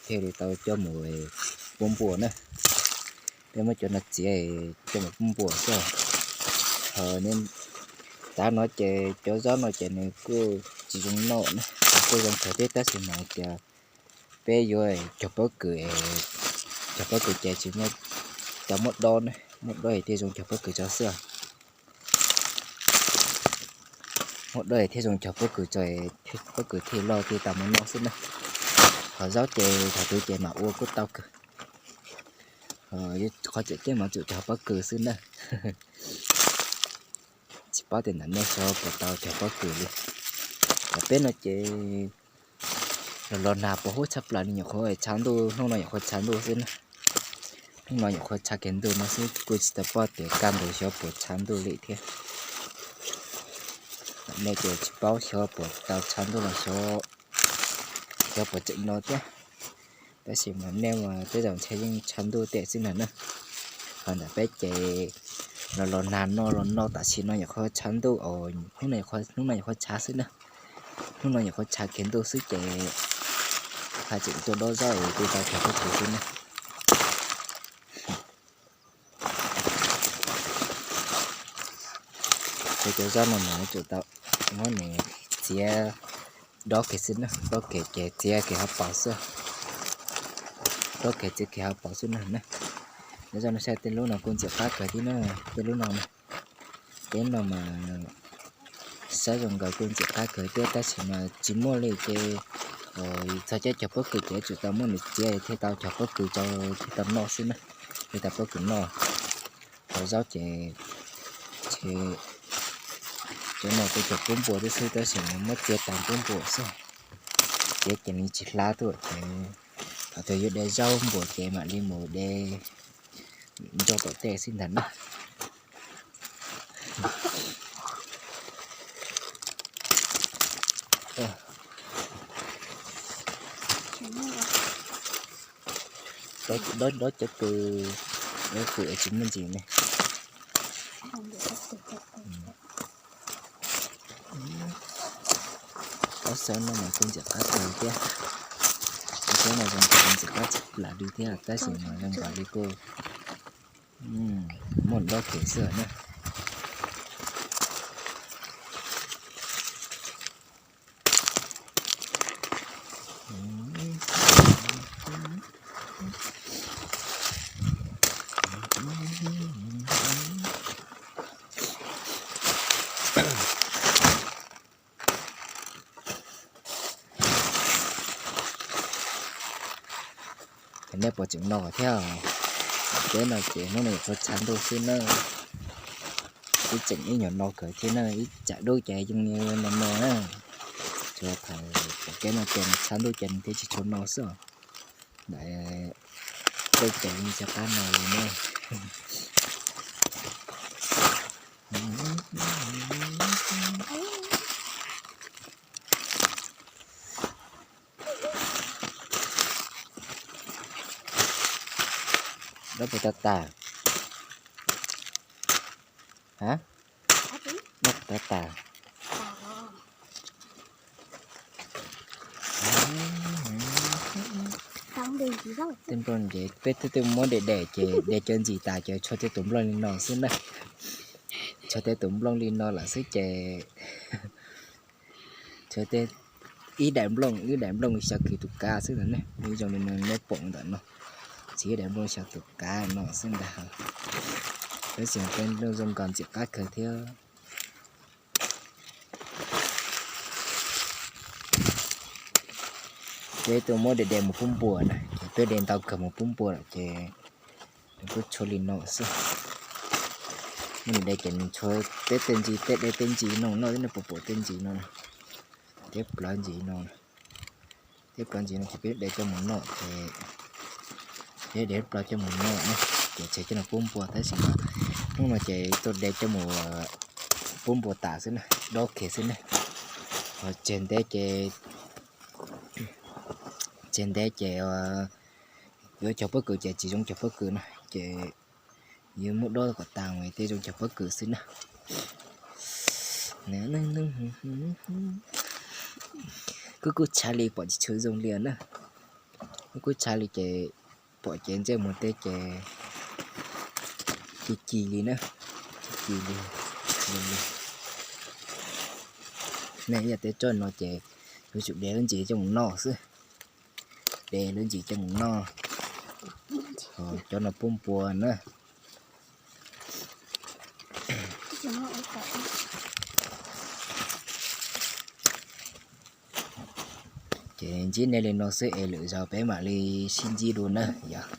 thiaj li tau coj mus pub npua na. Peb muab cov no txiav coj mus pub npua xwb. Ho tav no ces cov zaub no ces nws kuj tsis zoo noj na, kuj zoo kawg thiab tab sis mas tias peb yuav cog pob kws, cog pob kws ces tsis muaj, cov muab dob na, muab dob es thiaj zoo cog pob kws tso xwb. Muab dob es thiaj zoo cog pob kws tso, pob kws thiaj loj thiaj tau muab noj xwb na. Ho zaub ces thaum twg ces mam ua kuj tau kawg. Qhov tseem ceeb mas tsuas cog pob kws xwb na. Tsis paub tias ntawm nej xyov puas tau cog pob kws li. Ho peb no ces los los nag puas huab tshaj plaws li, nyuam qhuav tshav ntuj, hnub no nyuam qhuav tshav ntuj xwb na. Hnub no nyuam qhuav tshav kiag ntuj no xwb, kuj tsis tau paub tias kaj ntug xyov puas tshav ntuj li thiab. Nej ces tsis paub xyov puas tau tshav ntuj los xyov, xyov puas tseem no thiab. Tab sis mas nej mas tej zaum ntshe yeej tshav ntuj tiam xwb ntag na. Ho ntawm peb ces los los nag no los no tam sim no nyuam qhuav tshav ntuj, hnub no, hnub no nyuam qhuav tshav xwb na. Hnub no nyuam qhuav tshav kiag ntuj xwb ces haj tseem tuaj dob zaub es thiaj tau cog pob kws xwb na. Ces cov zaub no mas yuav tsum tau muab nws txiav dob kiag xwb na, dob kiag ces txiav kiag hauv paus xwb. Dob kiag txiav kiag hauv paus xwb na. Cov zaub no saib tej lub no kuj ntxim qab kawg thiab na, tej lub no na. Tej no mas saib zoo nkaus kuj ntxim qab kawg thiab tab sis mas tsis muaj li ces txog caij cog pob kws ces yuav tsum tau muab nws txiav thiaj tau cog pob kws tso, thiaj tau noj xwb na, thiaj tau pob kws noj. Cov zaub ces, ces cov no kuj cog pub npua thiab xwb tab sis mas muab txiav tag pub npua xwb. Txiav ces nws tsis hlab tuaj ces thaum twg yuav de zaub npua ces mam li mus de nroj tom tej xwb ntag na. Dob cov kws, dob kws tsis muaj ntsis ne. Dob xyoob no mas kuj ntxim qab kawg thiab. Dob xyoob no zoo nkaus ntxim qab tshaj plaws li thiab tab sis mas zoo nkaus li kuj muaj dob kws xwb na. Ces nej puas tseem no thiab? Peb no ces hnub no nyuam qhuav tshav ntuj xwb na. Twb tseem ib nyuag no kawg thiab na, ib tsam dub ces yeej no no na. Tsuas thaum pom kev no ces tshav ntuj ces nws thiaj tsis tshua no xwb. Ntawm tej ces yeej tsis qab no li na. Dob puas tau tas? Hab, dob puas tau tas? Tej nplooj ces peb twb twb muab de de ces de cov ntsis tas ces tshuav tej tus nplooj li no xwb na. Tshuav tej tus nplooj li no lawm xwb ces tshuav tej ib daim nplooj ib daim nplooj xyaw kiag tus kav xwb ntag ne. Zoo li no neb pom ntawm no, tshuav ib daim nplooj xyaw tus kav no xwb ntag. Tab sis tej nplooj zoo nkaus ntxim qab kawg thiab. Peb tuaj muab de de mus pub npua na, ces peb de ntau kawg mus pub npua lawm ces nws kuj tshuav li no xwb. Muab nws de ces nws tshuav tej tej ntsis, tej de tej ntsis no no, nej puas pom tej ntsis no, tej plawv ntsis no, tej plawv ntsis no ces peb de coj mus noj ces, peb de plawv coj mus noj na, ces tseg coj mus pub npua tab sis mas hnub no ces tuaj de coj mus pub npua tas xwb na, dob kiag xwb na. Ho tseg ntev ces, tseg ntev ces yuav cog pob kws ces tsis zoo cog pob kws na, ces yuav muab dob kom tas thiaj zoo cog pob kws xwb na. Kuj kuj tshav li pom tsis tshua zoo li na. Kuj tshav li ces pom cev ntxiaj mus tej ces ci ci li na, ci ci li. Nej yog tej tsob no ces yuav tsum de lub ntsis coj mus noj xwb, de lub ntsis coj mus noj. Cov no pub npua na. Ces ntsib nej li no xwb es lwm zaus peb mam li sib ntsib dua na yog.